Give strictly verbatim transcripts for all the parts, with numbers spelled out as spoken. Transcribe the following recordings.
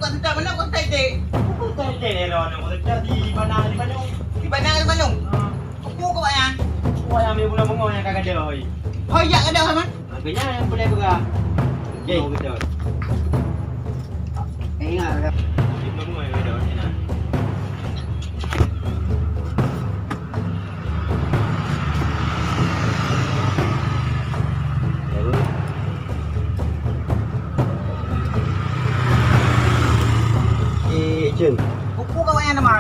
Sudah mana kau tadi? Aku tadi dah ni, kau tadi di mana, di mana? Di mana, di mana? Ha. Aku kau ya? Aku yang ambil bulan bunga yang kagak ada, oi. Hoi, ya ada, Haman. Makanya yang boleh bergerak. Okey. Tahu betul. Ingat, ada. Di mana yang ada, oi, nak? Eh, Cun. Buku kau yang nama?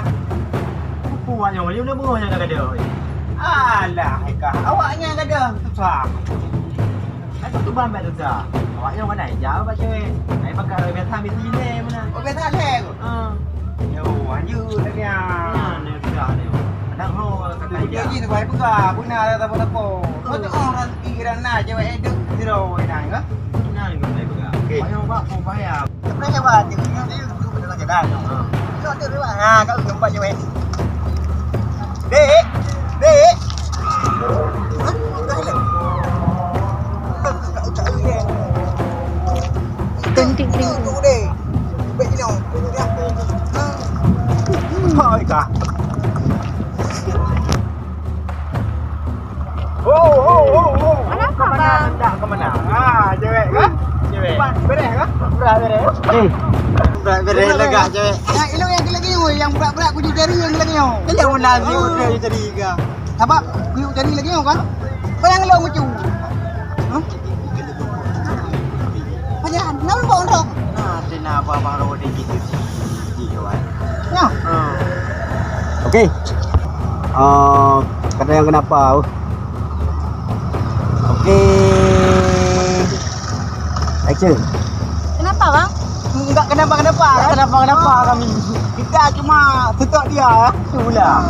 Buku awak nyoe, mana buku yang ada? Alah, Eka, awak nyan gadoh susah. Aku tu bang bak susah. Awak nyoe mana jauh bak cewek. Ai pakai orang biasa mesti ni mana. Oh, biasa leh. Ha. Yo, lanjut lagi ah. Nah, ni sudah ni. Kadang ho kata dia. Dia ni nak buat apa? Guna dah tapo-tapo. Kau tu orang pikiran nak cewek hidup zero ni kan? Nah, ni buat apa? Okey. Banyak buat pun payah. Sebenarnya buat dia ni duduk pada jalan. Ha. Kau tu lewat. Ha, kau jumpa cewek. Dek, dek. Ting, ting, ting. Hai, Kak. Oh, oh, oh, oh. Kenapa, Bang? Tak ke mana? Ah, cewek kan? Cewek. Beres kan? Berat, beres. Hmm. Berat, beres, lega cewek. Yang ilok yang lagi, yang berat-berat kuju jari yang lagi. Kan yang mana ni, udah jadi ke? Sabab kuyuk jari lagi nyoe kan? Bayang lôn mucu. Hah? Payah, kenapa bawang rok? Nah, sina apa abang rok di gitu. Iya, wan. Nah. Hmm. Okey. Ah, kata yang kenapa? Okey. Action. Kenapa, Bang? Enggak kenapa-kenapa, kan? Kenapa-kenapa kami. Kita cuma tutup dia, ya. Itulah.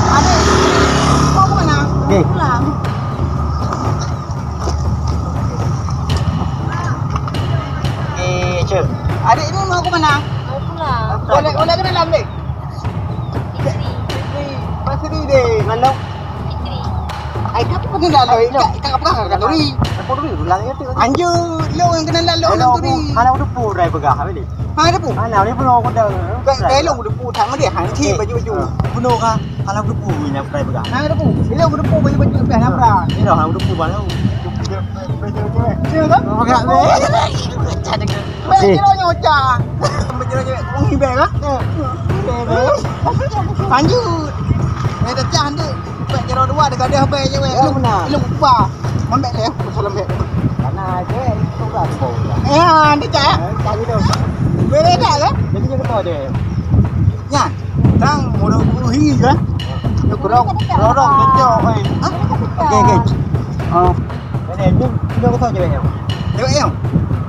Adik, mau ke mana? Okey. Pulang. Okey, action. Adik ni mau ke mana? Mau pulang. Boleh, boleh ke dalam, dek? Fitri. Fitri. Mak Sri deh. Ngan lôn? Fitri. Ai, kau pun dah lôi. Kau, kau apa kau kanduri? Aku dulu ulang ya tu. Anjir, lo yang kena lalu orang tu ni. Hana udah pun rai pegang apa ni? Ha, ada pun. Hana ni pun aku dah. Kau, kau lo udah pun tak mesti hang si baju-baju. Penuh kah? Hana udah pun ni aku rai pegang. Ha, ada pun. Lo udah pun baju-baju dah nak perang. Ni dah hana udah pun baru. Cewek, cewek. Cewek, cewek. Cewek, cewek. Bèk jinoe nyoe, Ca. Bèk jinoe nyoe, wangi bèk, ha? Lanjut. Eh, dah cah tu. Bèk jinoe dua, dia gadoh bèk je, weh. Ya, benar. Ilung kupa. Mambèk leh, aku salam bèk. Karena cewek itu kan bau lah. Ya, ni, Ca, ya. Eh, tak gitu. Boleh tak, kan? Jadi dia ketawa dia. Nyan, tang mulut uhi, kan? Dia kurang, kurang, dia jauh, eh. Ha? Okey, okey. Oh. Mana? Ni, ni aku tahu cewek yang. Cewek yang?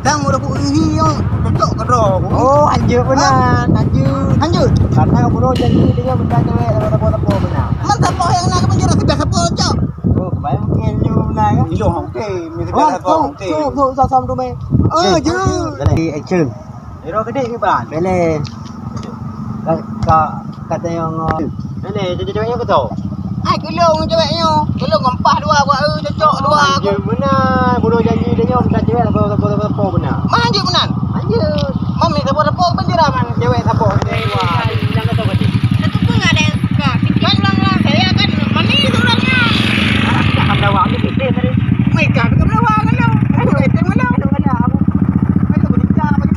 Tang mulut uhi yang cocok ke bro? Oh, lanjut pun. Ha? Lanjut. Lanjut. Karena bro janji dia minta cewek sama tepo-tepo benar. Mana tepo yang nak ke penjara sudah tepo, Cok? Oh, kebayang mungkin you benar, kan? Ilung, okey. Mesti tepo, okey. Cok, cok, cok, sama tu, meh. Oh, je. Jadi, action. Iro gede ke ban? Bele. Ka, ka, kata yang, uh, bele, jadi cewek yang betul. Ai, kelong cewek nyoe. Kelong gempah dua buat, eh, cocok dua. Anjir benar. Bodoh janji dia nyoe, minta cewek lepo, lepo, lepo, lepo benar. Mah anjir benar. Anjir. Mami lepo, lepo penjara man cewek lepo. Wah. Satu pun nggak ada yang suka. Kan ulang-ulang saya kan mami seorangnya. Dah kamu dah awak ni, kita tadi. Mereka tu kan awak kan. Aduh, itu mana? Aduh, mana? Aduh, berita bagi